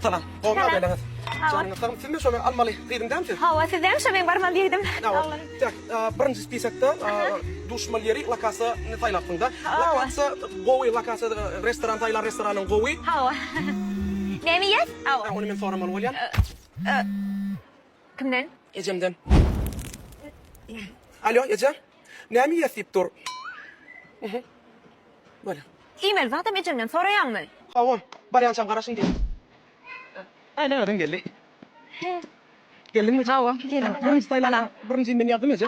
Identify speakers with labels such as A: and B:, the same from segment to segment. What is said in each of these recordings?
A: Salam. Gowy ýagdaýlaryňyz? Janyňyz sagmy? Sizmi şo men almaly gyzym dälmi siz?
B: Hawa, sizem şo meň barmaly ýigidim.
A: Hawa. Tak, birinji spisokda duşmaly ýeri lokasiýany saýlapsyň-da. Lokasiýa gowy, lokasiýa restoran saýlan restoranyň gowy.
B: Hawa. Näme iýýäs? Hawa.
A: Ony men soramaly bolýan.
B: Kimden?
A: Ejemden. Alýo, eje. Näme iýýäs diýip dur. Bolýa.
B: Iýmeli zadam ejemden soraýaňmy?
A: Hawa, barýançam garaşyň diýip. Ene özüň geldi. Geldiňmi?
B: Hawa, geldim.
A: Birinji saýlan, birinji men ýazdym eje.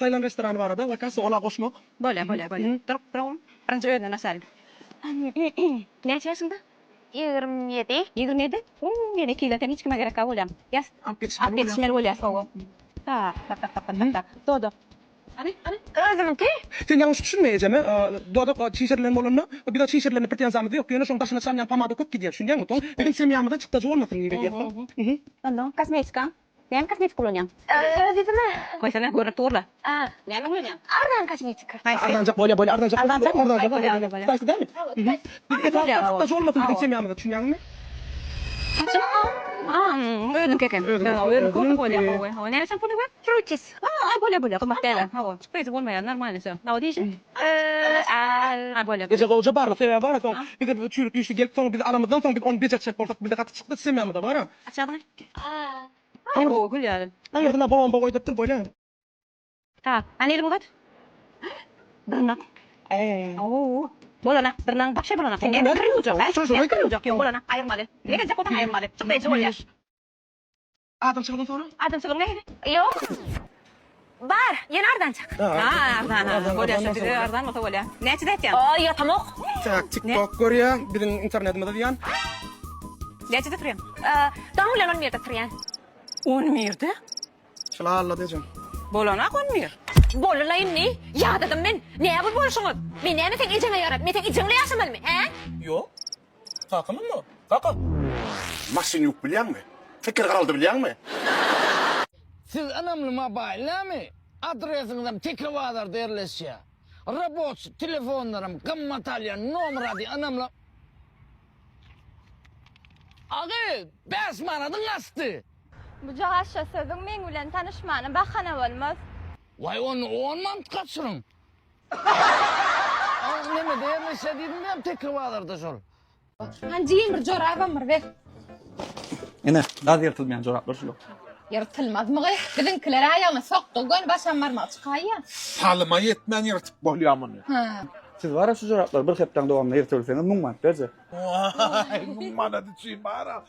A: Saýlan restorany barada, lokasiýa ola goşmak.
C: Bolýa, bolýa, bolýa. Dur, dur. Birinji özünden açalyň.
B: Näçe ýaşyňda? 27.
C: 27? Uuu, ýene iki ýyldan sen hiç kime gerekkä bolýaň. Ýaz.
A: Alyp geçişmeli
C: Alyp geçişmeli bolýas, hawa. Tak, tak, tak, tak, tak, tak. Dodak. Hany, hany?
B: Özümiňki?
A: Sen ýalňyş düşünme ejeme. Dodak çişirilen bolanda, bize çişirilende pretenziýamyz ýok. Ýöne şoň daşyna çalynýan pomada köp gidýär, düşünýäňmi? Soň biziň semýamyza çykdajy bolmasyn diýip edýäs.
C: Ondan kosmetika. Näme kosmetika ulanýaň?
B: Öz ýüzüme.
C: Goýsana, görnüp dur-la. Näme ulanýaň?
B: Arzan kosmetika.
C: Haýsy?
A: Arzanjak bolýa, bolýa, arzanjak.
C: Arzanjak?
A: Arzanjak,
C: Bolýa,
A: arzanjak.
C: bolýa.
A: Haýsy dälmi? Biz esasy çykdajy bolmasyn biziň semýamyza, düşünýäňmi?
C: Özüňki eken.
A: Özüňki.
C: Özüňki bolsa bolýa, gowy. Hawa, näme şampuny bar?
B: Fruitis.
C: Aý, bolýa, bolýa, gymmat däl. Hawa, çykdajy bolmaýar, normalny şo. Hawa, diýşi. Aý, bolýa.
A: Eje gowja barla, sebäbi bar-a soň bize bu çüýrük üýşdi gelip soň bizi alamyzdan soň biz ony bejertjek bolsak bizde gaty çykdajy semýamyza bar-a.
C: Açalyň. Aý, gowy gül ýaly.
A: Aňyrsyna bomba goýdupdyr, bolýa.
C: Tak, hany eliňi uzat. Dyrnak. Oo. Bolana, dyrnagyň başy bolana. Sen näme kyrýujak, hä? Näme kyrýujak? Ýok, bolana, aýyrmaly. Ne geljek bolsaň aýyrmaly. Çykdaýjy bolýar.
A: Adamçylygyny sora.
C: Adamçylygyň nähili?
B: Ýok. Bar, ýene arzanjak.
C: Ha, arzan, ha. Bolýar, şo bize arzan bolsa bolýar. Näçede etýäň?
B: Aý, ýatamok.
A: Tak, TikTok görýär, biziň internetimize zyýan.
C: Näçede turýaň?
B: Daň bilen on birde turýan.
C: On birde?
A: Şul allady ejem.
C: Bolanak on bir.
B: Boldy-la indi. Ýadadym men. Näme bu bolşuňyz? Men näme seň ejeňe ýarap, men seň ejeň bilen ýaşamalymy, hä?
A: Ýok. Kakamyň-a. Kaka.
D: Maşyn ýuwup bilýäňmi? Teker garaldy bilýäňmi?
E: Siz ynamly mobaýl näme? Adresiňizem Teke bazarda ýerleşýär. Raboçi telefonlaram gymmat alýan nomer ady ynamly. Agy, bäş manadyň gaçdy.
F: Bujagaşja sözüň meň bilen tanyşmana bahana bolmaz.
E: Waý onda on manat gaçyryň. Agy nemede ýerleşýär diýdim diýýän Teke bazarda şol.
G: Hany jigim bir jorabam bir ber.
H: Ine, gaz ýyrtylmaýan joraplar şular.
G: Ýyrtylmazmy gyz? Biziňkiler aýagyna sokdy, göni başam barmagy çykaýýa.
I: Salyma ýetmän ýyrtyp bolýar muny.
G: Hä.
H: Siz bara şu joraplary bir hepdäň dowamynda ýyrtybilseňiz 1000 manat berjek.
I: Waý, 1000 manat üçin bara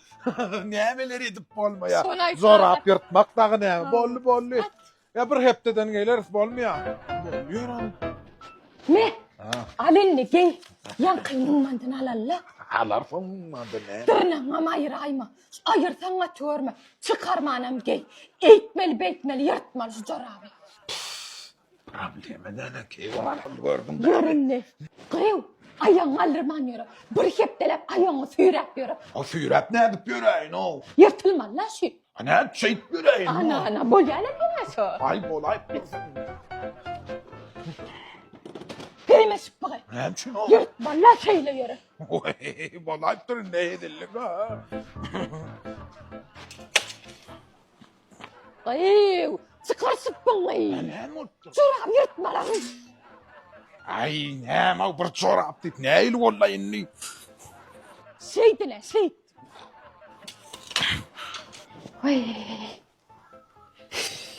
I: nämeler edip bolmaýar.
G: Şony aýtmaga.
I: Jorap ýyrtmak dagy näme? Boldy, boldy. Ýa bir hepdeden geleris bolmaýar. Bolýaram.
G: Me. Al indi geý. Ýaňky 1000 mandyny alalla.
I: Alarsyň 1000 mandy näme?
G: Dyrnagyňam aýyraýma. Şu aýyrsaň gaty görme. Çykarmanam geý. Eýtmeli beýtmeli ýyrtmaly şu joraby.
I: Problema näme keýwan gördüň.
G: Ýör indi. Gyýw. Aýagyňy aldyrman ýöre. Bir hepdeläp aýagyňy süýräp ýöre.
I: O süýräp nädip ýöräýin-ow?
G: Ýyrtylmaly-la şu.
I: A nädip şeýdip ýöräýin?
G: Ana, ana, bolýa-la saňa şo.
I: Aý, bolaýyp dursun.
G: Geýme şypbygy.
I: Näme üçin o?
G: Ýyrtmaly-la şeýle ýöre.
I: Oý, bolaýyp dur indi hezillik-a.
G: Gyýw, çykar şypbygyňy.
I: Näme bolupdyr?
G: Jorap ýyrtmaly.
I: Aý, näme bir jorap diýip nähili boldy indi?
G: Şeýdile, şeýt. Oý.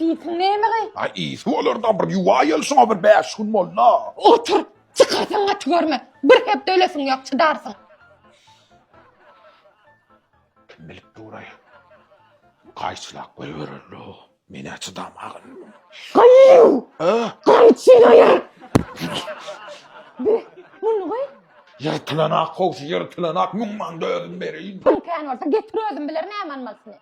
G: Ýitiň näme gyý?
I: Aý, ýiti bolar da bir ýuwaýaly şoňa bir 5 gün boldy.
G: Otur, çykarsaň gaty görme. Bir hepde ölesiň ýok, çydarsyň.
I: Kim bilip dur-aý. Gaýçylap goýbererler. Men-ä çydamagyn.
G: Gyýw!
I: Hä?
G: Gaýçyny aýyr! Be, muny goý.
I: Ýyrtylanak kowşy, ýyrtylanak, müň manda özüm bereýin.
G: Pul kän bolsa getir özüm bilerin näme almalysyny.